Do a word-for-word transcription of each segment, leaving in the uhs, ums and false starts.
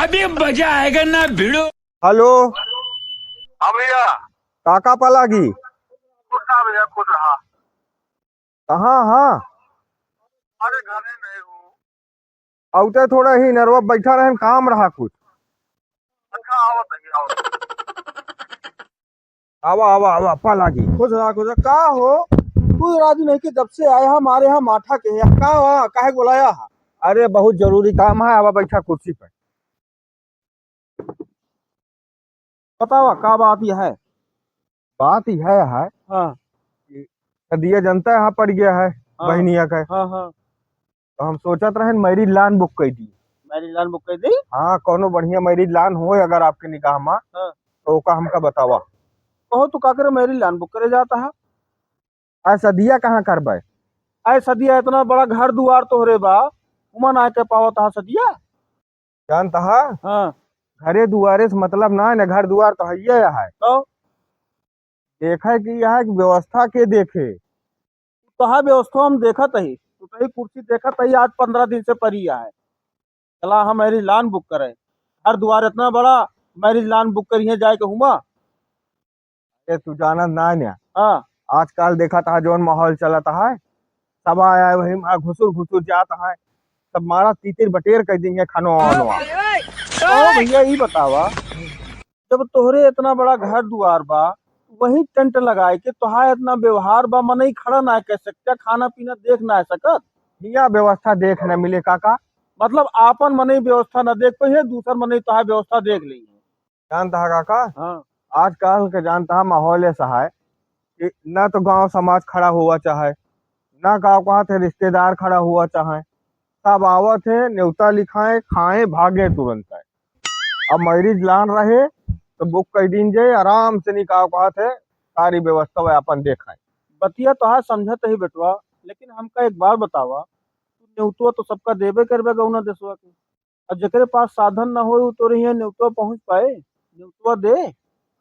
अभी मजा आएगा ना भिड़ो। हेलो। हाँ भैया। काका पलागी? खुश रहा भैया, खुश रहा। कहाँ हाँ? अरे घरे में हूँ। अउते थोड़ा ही नरवा बैठा रहन, काम रहा कुछ। अच्छा, आवत है, आवत है। आवा, आवा, आवा, पलागी। खुश रहा, खुश रहा। का हो, तू राजी नहीं कि जब से आया है, हमारे यहाँ माठा के है। का हुआ, काहे के बुलाया है? अरे, बहुत जरूरी काम है, आवा, बैठा कुर्सी पे। बतावा, का बात यह है? बात यह है हाँ। कि सदिया जनता यहाँ पड़ गया है, हाँ। बहनिया का। हाँ, हाँ। तो हम सोचत रहन marriage लान book कर दी। Marriage लान book कर दी? हाँ, कौनो बढ़िया marriage लान होय अगर आपके निगाह मा, हाँ। तो ओका हमका बतावा। कहो तू का करे marriage लान book करे जाता है? आ सदिया कहाँ करबे? आए सदिया इतना बड़ा घर दुआर तोहरे बा, उमा ना के पावत हा सदिया? जानत हा? हाँ। घरे दुआरे से मतलब ना है ना, घर दुआर तो हइये है। तो? देखे कि यहाँ की व्यवस्था के देखे। तोहार व्यवस्था हम देखत ही, टूटही कुर्सी देखत ही, आज पन्द्रह दिन से परी है। चला हम marriage लान book करे, घर दुआर इतना बड़ा, marriage लान book करिए जाए के हुआ। ए, तू जानत ना न्या। हाँ। आजकल देखत हा जौन माहौल चलत है, सब आया वही मा घुसुर घुसुर जात है, सब मारा तीतिर बटेर कर देंगे खनवा वनवा। ओ भैया, ई बतावा, जब तोहरे इतना बड़ा घर दुआर बा, वही tent लगाए के तोहार इतना व्यवहार बा, मनई खड़ा ना कर सकता, खाना पीना देख ना सकत? हिया व्यवस्था देख न मिले काका। मतलब आपन मनई व्यवस्था न देख पाइए, दूसर मनई तोहार व्यवस्था देख लेंगे। जानत हा काका? हाँ। आजकल के जानत हा माहौल ऐसा है कि ना तो गांव समाज खड़ा हुआ चाहे, ना का कहत है रिश्तेदार खड़ा हुआ चाहे, सब आवत है, नेवता लिखाए, खाए, भागे तुरंत है। अब marriage लान रहे तो book कर दीन जाए, आराम से निकाह कहत है, सारी व्यवस्था वह अपन देखाए। बतिया तोहार समझत ही बेटवा, लेकिन हमका एक बात बतावा, तू नेवतवा तो सबका देबे करबे गौना देसवा के, और जेकरे पास साधन न होए, उ तोरे हियाँ नेवतवा पहुँच पाए, नेवतवा दे।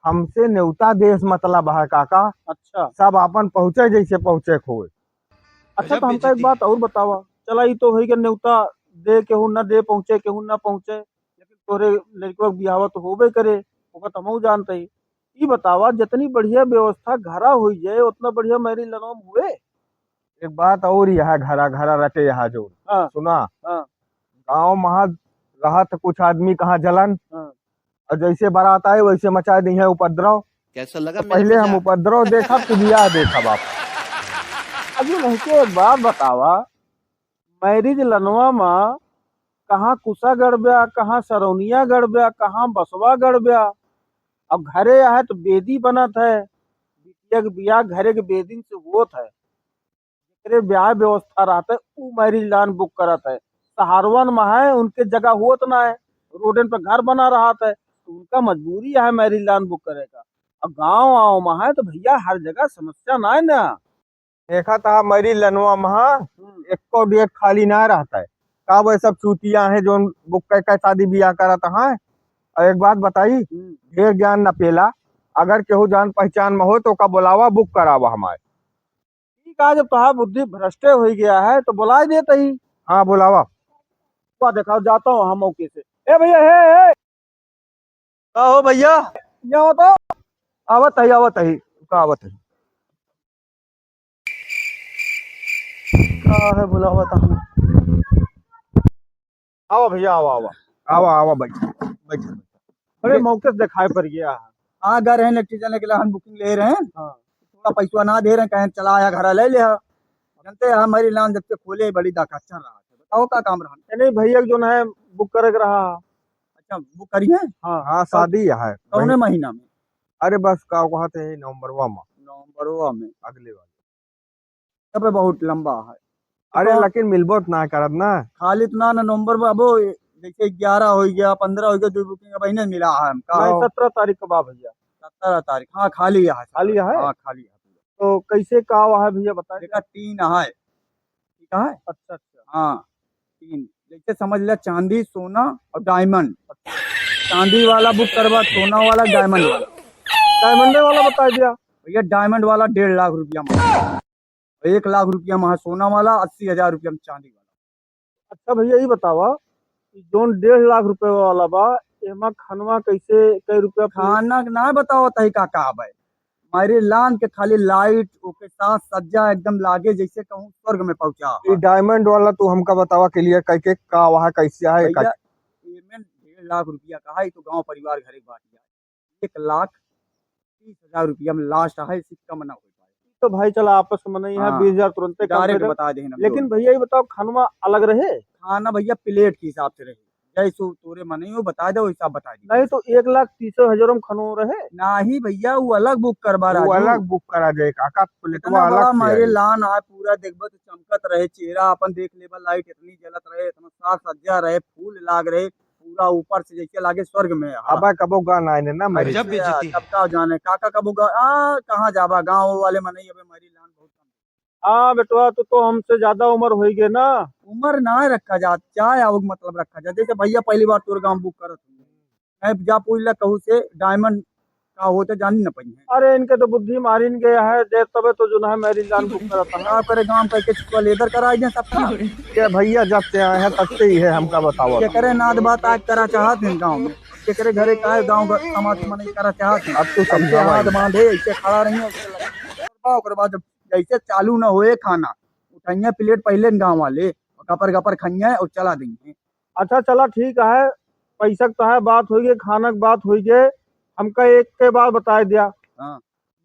हमसे नेवता देस मतलब है काका। अच्छा। सब आपन पहुँचे जैसे पहुँचे के होए। अच्छा, गजब तो हमका एक बेइज्जती। बात और बतावा, चला ई तो होई के नेवता दे केहू न दे पहुँचे, केहू न पहुँचे, लेकिन तोरे लड़कवा के बियाहवा तो होबे करे, ओका तो हमहू जानते ही। ई बतावा, जितनी बढ़िया व्यवस्था घरा होई जाए, उतना बढ़िया marriage लनवा में हुए। एक बात और यहाँ घरा घरा रटे यहाँ जो। हाँ। सुना? हाँ। गाँव महा रहत कुछ आदमी कहाँ जलन, हाँ। और जैसे बारात आए वैसे मचा दी है उपद्रव। कैसा लगा तो मेरा पहले हम मजाक? उपद्रव देखब कि बियाह देखब आप। अभी नहीं के एक बात बतावा, marriage लनवा मा कहाँ कुसा गड़ब्या, कहाँ सरौनिया गड़ब्या, कहाँ बसवा गड़ब्या। अब घरे आहे तो बेदी बनत है, बिटिया के बियाह घरे के बेदिन से होत है। जेकरे ब्याह व्यवस्था रहत है, उ marriage लान book करत है। शहरवन मा है, उनके जगह होत ना है, रोडन पे घर बना रहत है, तो उनका मजबूरी है marriage लान book करे का। अब गाँव आँव मा है, तो भैया हर जगह समस्या ना है ना। देखत हा marriage लनवा मा हम्म। एको date खाली ना रहत है। का वो सब चूतिया है जोन book कर के शादी बियाह करत है? और एक बात बताई, हम्म। ढेर ज्ञान न पेला, अगर केहू जान पहचान में हो तो ओका बुलावा, book करावा हमारे। ठीक है, जब तोहार बुद्धि भ्रष्टे हो गया है तो बुला देते ही। हाँ, बुलावा। वाह, देखा, जाता हूँ हम मौके से। ए भैया, हे, हे। का हो भैया? यहाँ बताओ। आवत ही, आवत ही। का आवत ही? का है बुलावत हूँ? आवा भैया, आवा, आवा। आवा, आवा, बैठ, बैठ। बड़े ये मौके से दिखाई पड़ गया है। हाँ, गए रहे electrician के लिए, हम booking ले रहे हैं। हाँ। थोड़ा पैसा ना दे रहे हैं, कहें चला आया घर ले ले। जानते हैं, हमारी लान जब से खोले, बड़ी दाका चल रहा है। बताओ, का काम रहा? नहीं, भैया, जो है, book करे के रहा। अच्छा, book करी है? हाँ। हाँ, शादी है। कौने महीना में? अरे बस का कहत है, नवंबरवा में। नवंबरवा में। अगले वाले। तब बहुत लंबा है। अरे तो लेकिन मिलबो त ना करत ना। खाली इतना ना नवंबर में, अबो जैसे ग्यारह हो गया, पन्द्रह हो गया, दो booking अब इन्हें मिला है हम। का नहीं, हो? सत्रह तारीख का बा भैया। सत्रह तारीख, हाँ, खाली है। खाली है? हाँ, खाली है। तो कैसे का है भैया, बताइए। देखा, तीन है। ठीक है? अच्छा, अच्छा। हाँ, तीन। जैसे समझ लिया, चांदी, सोना और diamond। चांदी वाला book करवा, सोना वाला, diamond वाला। Diamond वाला बता दिया। भैया, diamond वाला डेढ़ लाख रुपया में, एक लाख रुपया में है सोना वाला, अस्सी हजार रुपया में चांदी वाला। अच्छा भैया, ये बतावा, ई जौन डेढ़ लाख रुपया वाला बा, एमा खनवा कैसे, कै रुपया plate? खाना के ना बतावत है का, का बा। मैरिज लॉन के खाली light, ओके साज सज्जा एकदम लागे जैसे कहूँ स्वर्ग में पहुँचा ई है। Diamond वाला तू हमका बतावा clear करके का वहाँ कैसे है, भैया, का एमे डेढ़ लाख रुपया का है, तो गाँव परिवार घरे बाँट जाए। एक लाख तीस हजार रुपया में last है, इससे कम ना हो पाए। तो भाई चला आपस में नहीं है, हाँ, बीस हजार तुरंते कम direct कर दे। बता दे ना, लेकिन जो भैया ये बताओ, खानवा अलग रहे? खाना भैया plate के हिसाब से रहे, जैसे तोरे मन हो बता दे, वैसा बता दे। नहीं तो एक लाख तीस हजार में खानो रहे? नहीं भैया, वो अलग book करवा वो राजू। अलग book करा जाए काका, प्लेटवा इतना बड़ा अलग से मैरिज आई। लॉन आए, पूरा देखबो तो चमकत रहे, चेहरा अपन देख लेबा, light इतनी जलत रहे, इतना साज सज्जा रहे, फूल लाग रहे, पूरा ऊपर से जैसे लागे स्वर्ग में है। अबे कबो गाना आए ना मैरिज। गजब बेइज्जती। तब का जाने काका कबो गा-, आ, कहाँ जाबा, गाँव वाले मनई अबे मैरिज लॉन बहुत कम। हाँ बेटवा, तू तो हमसे ज्यादा उम्र होई गे ना। उम्र ना रखा जात, चाहे आवक मतलब रखा जात। जैसे भैया पहली बार तोर गाँव book करत हूँ, मैं जा पूछ ला कहूँ से Diamond का होते जानी न पाई है। अरे इनके तो बुद्धि मारिन गया है, देख तबे तो जो ना है मैरिज लॉन book करता है। का करे गाँव करके चुका लेदर करा दे सबका। के भैया जब से आए हैं तब से ही है, हमका बताओ। के करे नाद बात आज करा चाहत हैं गाँव में, के करे घरे का है गाँव घर समाज में नहीं करा चाहत हैं। अब तू ऐसे समझावा हाथ इनका। बांधे, ऐसे खड़ा रही, ओकरे बाद जब जैसे चालू न होए खाना, उठाइए plate पहले गाँव वाले, गपर गपर खाइए और चला देंगे। अच्छा चला ठीक है, पैसा क तो है बात होई गे, खाना क बात होई गे, हमका एक के बात बताए दिया। हाँ।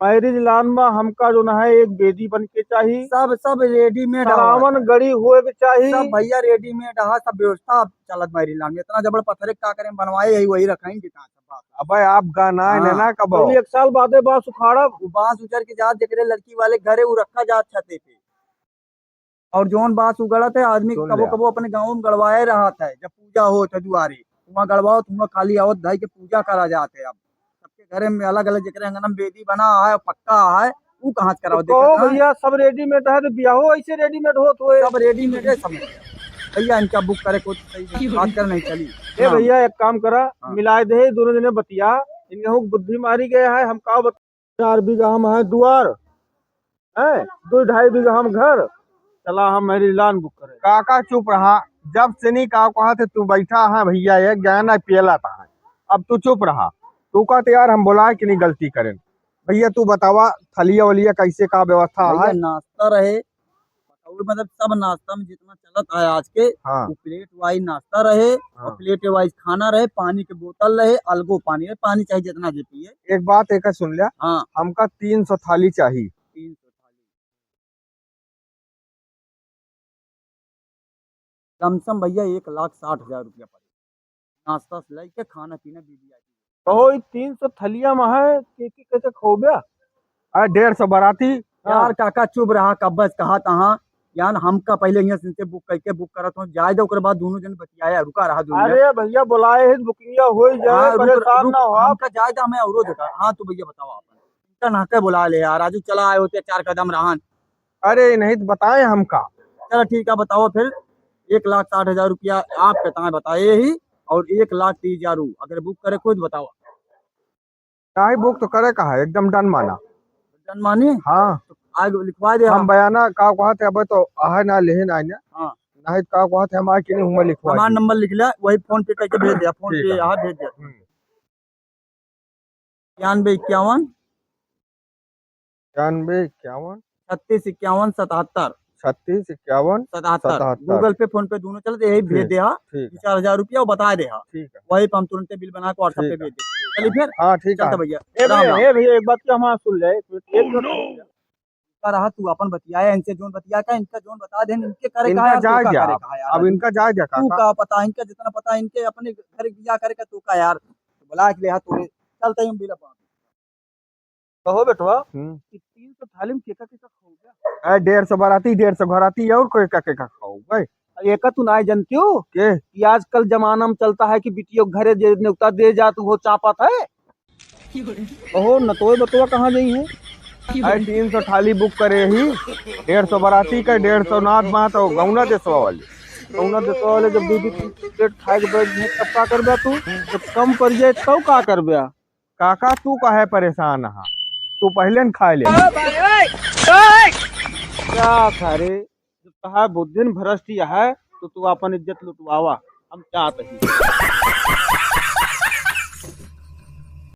मैरिज लॉन में हमका जो ना है एक बेदी बन के चाही, सब, सब readymade आवा सरावन है। गड़ी होए के चाही। सब भैया readymade है, सब व्यवस्था चलत मैरिज लॉन में। इतना जबर पत्थरे का करें बनवाए, यही वही रखाइन जितना सब बात। अबे आप गाना है हाँ। ना कबो। तो एक साल बादे बांस उखाड़ब। वो बांस उजर के जात जेकरे लड़की वाले घरे वो रखा जात छते पे। और जौन बांस उगड़त है, आदमी सुन कबो लिया। कबो अपने गाँव में गड़वाए रहत है, जब पूजा होत है दुआरे, वहाँ गड़वाओ, वहाँ खाली आवत धाई के पूजा करा जात है। अब सबके घरे में अलग अलग, जेकरे अंगना में बेदी बना है, पक्का है, ऊ कहाँ से कराओ? तो देखा कहो था? भैया, सब readymade है, तो बियाहो ऐसे readymade होत होए। सब readymade है, सब। भैया, इनका book करे, कोई सही बात कर नहीं चली। ए हाँ। भैया, एक काम करा, हाँ। मिलाए दे, दोनों जने बतिया, इनके हुक बुद्धि मारी गया है, हम का बत-, चार बीघा हम है दुआर, हैं, दो ढाई बीघा हम घर, चला हम मैरिज लॉन book करे। काका चुप रहा, जब से नहीं का कहा थे तू बैठा है भैया, ये ज्ञान है पियला था है, अब तू चुप रहा। तू कहते यार हम बोलाए कि नहीं गलती करें। भैया तू बतावा थलिया वलिया कैसे का व्यवस्था भैया, है? नाश्ता रहे, पकौड़े, मतलब सब नाश्ता में जितना चलत है आज के, हाँ। वो plate wise नाश्ता रहे हाँ। और plate wise खाना रहे, पानी के बोतल रहे, अलगो पानी रहे, पानी चाहे जितना जे पिए। एक बात एक सुन लिया, हाँ। हमका तीन सौ थाली चाही। तीन सौ थाली। लमसम भैया एक लाख साठ हजार रुपया पड़े, नाश्ता से लेके खाना पीना वीवीआईपी। कहो, ई तीन सौ थलिया में है, के के कैसे खोबे? आ, डेढ़ सौ बराती। यार हाँ। काका चुप रहा, कब्बस कहा तहाँ। यार हमका पहले यहाँ से book करके book करत हो, जाए दे, ओकरे बाद दोनों जन बतियाया, रुका रहा दोनों जन। अरे भैया, बुलाए हैं, बुकिंगिया हो ही जाए, हाँ, रुक, परेशान रुक, ना हो आप। हमका जाए दे, हमें औरो देखा। हाँ, तो भैया बताओ आप। इनका ना के बुला ले यार, राजू चला आए होते चार कदम रहन। अरे, नहीं तो बताए हमका। चलो ठीक है, बताओ फिर। एक लाख साठ हजार रुपया आप कितना बताए ही, और एक लाख तीस हजार ऊ, अगर book करे खुद बताओ। काहे book तो करे का है, एकदम done माना। Done मानी? हाँ। तो आज लिखवा दे हम हम। बयाना का कहत है, अबे तो आहे ना, लेहे ना आइने। हाँ। नहीं तो का कहत है, हम आके नहीं हुआ लिखवा हमार दी। Number लिख लिया, वही PhonePe करके भेज दिया, PhonePe ठीक है। यहाँ भेज दिया। हम्म। इक्यानवे इक्यावन। इक्यानवे इक्यावन। छत्तीस इक्यावन सतहत्तर। छत्तीस इक्यावन सतहत्तर। सतहत्तर। Google Pay, PhonePe दोनों चलत, यही भेज ठीक, दे, हाँ। ठीक है। दो चार हजार रुपया वो बता दे, हाँ। ठीक है। वही पे हम तुरंते bill बना के WhatsApp पे ठीक है। भेज देते हैं। चलिए फिर। हाँ, ठीक है। चलते भैया। ए राम भैया, राम। ए भैया, एक बात तो हमारा सुन ले, एक, एक बात सुन ले। का रहा तू अपन बतियाया, इनसे जोन बतिया का, इनका जोन बता दे, इनके करे का इनका यार, तू जाए का जा, करे का यार, अब राजू? इनका जाए जा तू काका। का पता, इनका जितना पता, इनके अपने घर बियाह करे का, तू का यार, बुला के ले, हाँ, तू चलते ही हम बिल पाओ। कहो बेटवा, हम्म। कि तीन सौ थाली में केका केका खाओगे? ए, डेढ़ सौ बराती, डेढ़ सौ घराती, और कोई का केका खाओगे? अब एका तू ना जानती हो के? कि आजकल जमाना में चलता है कि बिटियों के घरे जे नेवता दे जा, तू हो चापत है। ओहो, नतोय बतवा कहाँ गई है? अरे, तीन सौ थाली book करे ही, डेढ़ सौ बराती का, डेढ़ सौ नात बात और गौना देसवा वाली। गौना देसवा वाले जब दो दो तीन तीन plate खाए के बैठ गए, तब का करबे तू? जब कम पड़ जाए, तब का करबे? काका, तू काहे परेशान हा? तू पहले न खाए ले। क्या था रे? जब तहार बुद्धिन भ्रष्ट है, तो तू अपन इज्जत लुटवावा। हम जात ही।